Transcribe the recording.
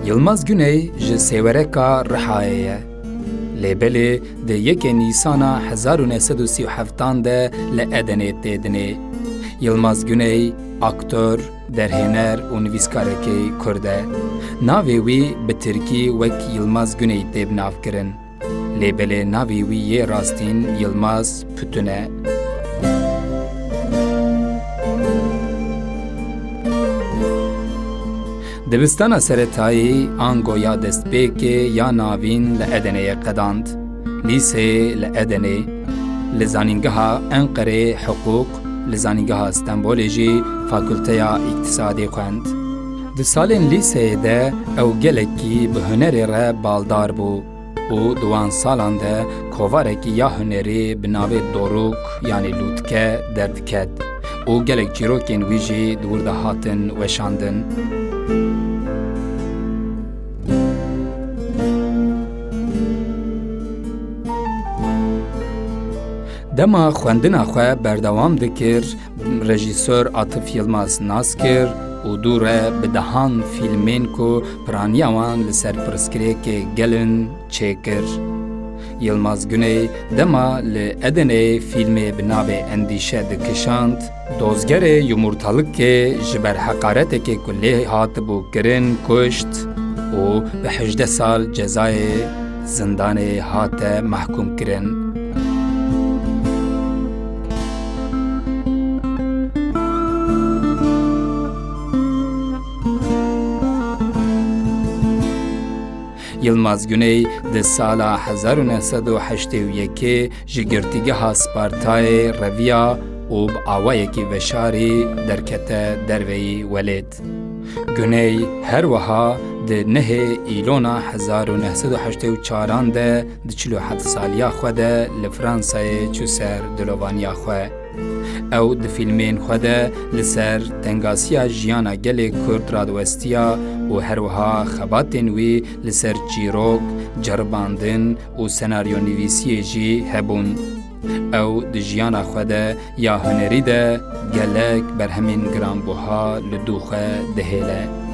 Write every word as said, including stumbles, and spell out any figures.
Yilmaz Guney ji Sêwereka Rihayê ye. Lê belê di yekê Nîsana hezar û neh sed û sî û heftan de li Edenê tê dinê. Yilmaz Guney, aktor, derhêner û nivîskarekî Kurd e. Navê wî bi tirkî wek Yilmaz Guney tê binavkirin. Lê belê navê wî yê rastîn Yilmaz Putun e. Dibistana seretayî ango ya destpêkê ya navîn li Edeneyê qedand. Lîseyê li Edenê, li Zanîngeha Enqerê Hiqûq, li Zanîngeha Stenbolê jî Fakulteya Îktisadê xwend. Di salên lîseyê de ew gelekî bi hunerê re baldar bû û di wan salan de kovarekî ya hunerî bi navê Dorûk, yanî lûtke, derdiket û gelek çîrokên wî jî di wir de hatin weşandin. Dema xwendina xwe berdewam dikir, rejîsor Atif Yilmaz nas kir û dû re bi dehan fîlmên ku piraniya wan li ser pirsgirêkê gel in çêkir. Yilmaz Guney dema li Edeneyê fîlmê bi navê Endîşe dikişand, dozgerê yumurtalikê ji ber heqaretekê ku lê hatibû kirin kuşt û bi hejdeh sal cezayê zindanê hate mehkûm kirin. Yilmaz Guney di sala hezar û neh sed û heştê û yekê ji girtîgeha Spartayê reviya û bi awayekî veşarî derkete derveyî welêt. Guney her wiha di nehê Îlona hezar û neh sed û heştê û çaran de di çil û heft saliya xwe de li Fransayê çû ser dilovaniya xwe. Ew di fîlmên xwe de li ser tengasiya jiyana gelê Kurd radiwestiya û her wiha xebatên wî li ser çîrok, ceribandin û senaryonivîsiyê jî hebûn. Ew di jiyana xwe de ya hunerî de gelek berhemên giranbuha li dû xwe dihêle.